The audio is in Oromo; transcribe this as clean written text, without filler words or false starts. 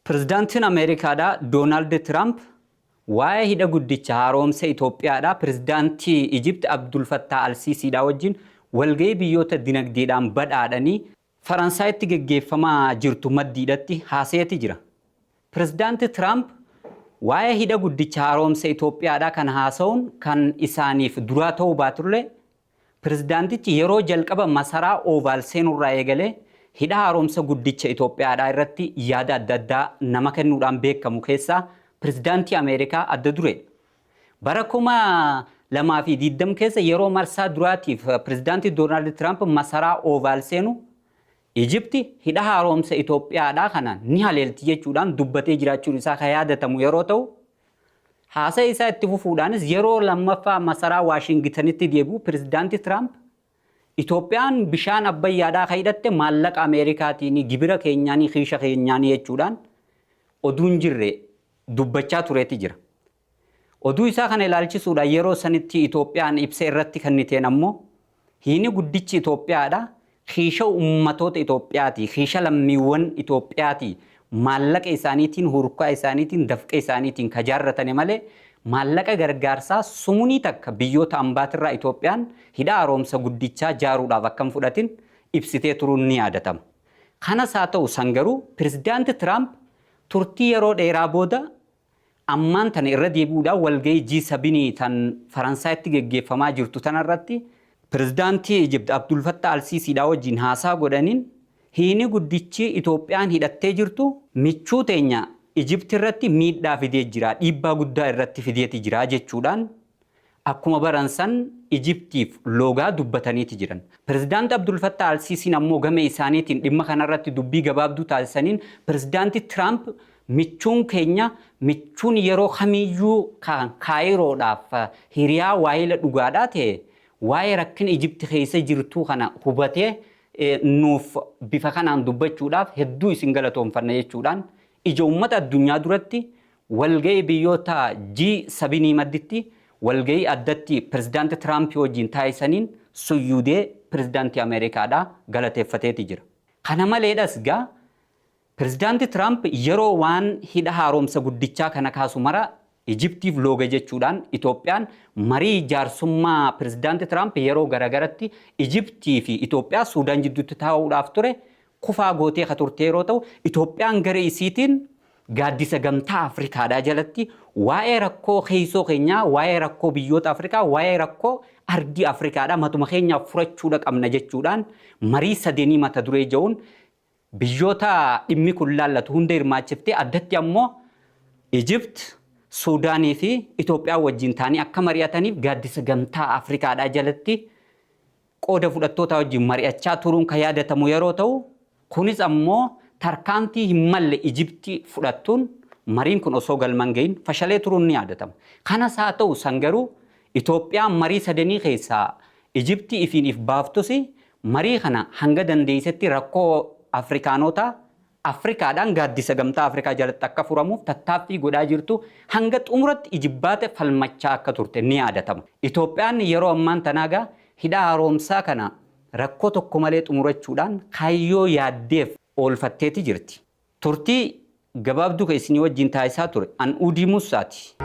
Pirezidaantiin Ameerikaadhaa Doonaald Tiraamp waa'ee hidha guddicha haaromsa Itoophiyaadhaa pirezidaantii Ijipt Abdul Fattah Al-Siisiidhaa wajjin walgahii biyyoota dinagdeedhaan badhaadhanii Faransaayitti geggeeffamaa jirtu maddiidhatti haasa'eeti jira. Pirezidaanti Tiraamp waa'ee hidha guddicha haaromsa Itoophiyaadhaa kan haasa'uun kan isaaniif duraa ta'uu baatullee, pirezidaantichi yeroo jalqaba masaraa Oovaal seenurraa eegalee hidha haaromsa guddicha Itoophiyaadhaa irratti yaada adda addaa nama kennuudhaan beekamu keessaa pirezidaantii Ameerikaa adda dureedha. Bara 2020 keessa yeroo marsaa duraatiif pirezidaantii Doonaald Tiraamp masaraa Oovaal seenu, Ijipti hidha haaromsa Itoophiyaadhaa kana ni haleelti jechuudhaan dubbatee jiraachuun isaa kan yaadatamu yeroo ta'u, haasaa isaa itti fufuudhaanis yeroo lammaffaa masaraa Waashingitanitti deebi'u pirezidaantii Tiraamp Itoophiyaan bishaan Abbayyaadhaa kan hidhatte maallaqa Ameerikaatiin, gibira keenyaanii, kiisha keenyaanii jechuudhaan oduun jirre dubbachaa tureeti jira. Oduu isaa kana ilaalchisuudhaan yeroo sanitti Itoophiyaan ibsa irratti kenniteen ammoo hiini guddichi Itoophiyaadha kiisha ummatoota Itoophiyaati, kiisha lammiiwwan Itoophiyaati, maallaqa isaaniitiin, hurkaa isaaniitiin, dafqa isaaniitiin ka jaarratane malee maallaqa gargaarsaa sumunii takka biyyoota ambaatirraa Itoophiyaan hidha haaromsa guddichaa jaaruudhaaf akka hin fudhatin ibsitee turuun ni yaadatama. Kanas haa ta'u san garuu pirezidaanti Tiraamp turtii yeroo dheeraa booda ammaan tana irra deebi'uudhaan walgahii G7 tan Faransaayitti geggeeffamaa jirtu tanarratti pirezidaantii Ijipt Abdul Fattah Al-Siisiidhaa wajjin haasaa godhaniin hiini guddichi Itoophiyaan hidhattee jirtu michuu teenya Ijipti irratti miidhaa fidee jira, dhiibbaa guddaa irratti fideeti jira jechuudhaan akkuma baran san Ijiptiif loogaa dubbataniiti jiran. Pirezidaanti Abdul Fattah Al-Siisiin ammoo gama isaaniitiin dhimma kanarratti dubbii gabaabduu taasisaniin pirezidaanti Tiraamp michuun keenya, michuun yeroo kamiiyyuu kan Kaayiroodhaaf hiriyaa waayila dhugaadhaa ta'e, waa'ee rakkina Ijipti keessa jirtuu kana hubatee nuuf bifa kanaan dubbachuudhaaf hedduu isin galatoomfanna jechuudhaan ija uummata addunyaa duratti walga'ii biyyoota G7 madditti walga'ii addatti pirezidaanti Tiraamp wajjin taasisaniin suyyuudee pirezidaantii Ameerikaadhaa galateeffateeti jira. Kana maleedhas gaa Pirezidaanti Tiraamp yeroo waan hidha haaromsa guddichaa kana kaasu mara Ijiptiif looga jechuudhaan Itoophiyaan marii jaarsummaa pirezidaanti Tiraamp yeroo garagaratti Ijiptii fi Itoophiyaa Suudaan jidduutti taa'uudhaaf ture kufaa gootee ka turte yeroo ta'u, Itoophiyaan gara isiitiin gaaddisa Gamtaa Afrikaadhaa jalatti waa'ee rakkoo keessoo keenyaa, waa'ee rakkoo biyyoota Afrikaa, waa'ee rakkoo ardii Afrikaadhaa matuma keenyaaf furachuudha qabna jechuudhaan marii sadenii mata duree ja'uun biyyoota dhimmi kun laallatu hunda hirmaachiftee addatti ammoo Ijipt, Suudaanii fi Itoophiyaa wajjin ta'anii akka mari'ataniif gaaddisa Gamtaa Afrikaadhaa jalatti qooda fudhattootaa wajjin mari'achaa turuun kan yaadatamu yeroo ta'u, kunis ammoo tarkaanfii hin malle Ijipti fudhattuun mariin kun osoo galma hin gahin fashalee turuun ni yaadatama. Kanas haa ta'u san garuu Itoophiyaan marii sadenii keessaa Ijipti ifiin if baaftus marii kana hanga dandeessetti rakkoo Afrikaanotaa Afrikaadhaan gaaddisa Gamtaa Afrikaa jalatti akka furamuuf tattaaffii godhaa jirtu hanga xumuratti ijibbaata falmachaa akka turte ni yaadatama. Itoophiyaan yeroo ammaan tanaa gaa hidha haaromsaa kana rakkoo tokko malee xumurachuudhaan kaayyoo yaaddeef oolfatteeti jirti. Turtii gabaabduu ka isinii wajjin taasisaa ture an Uudii Muussaati.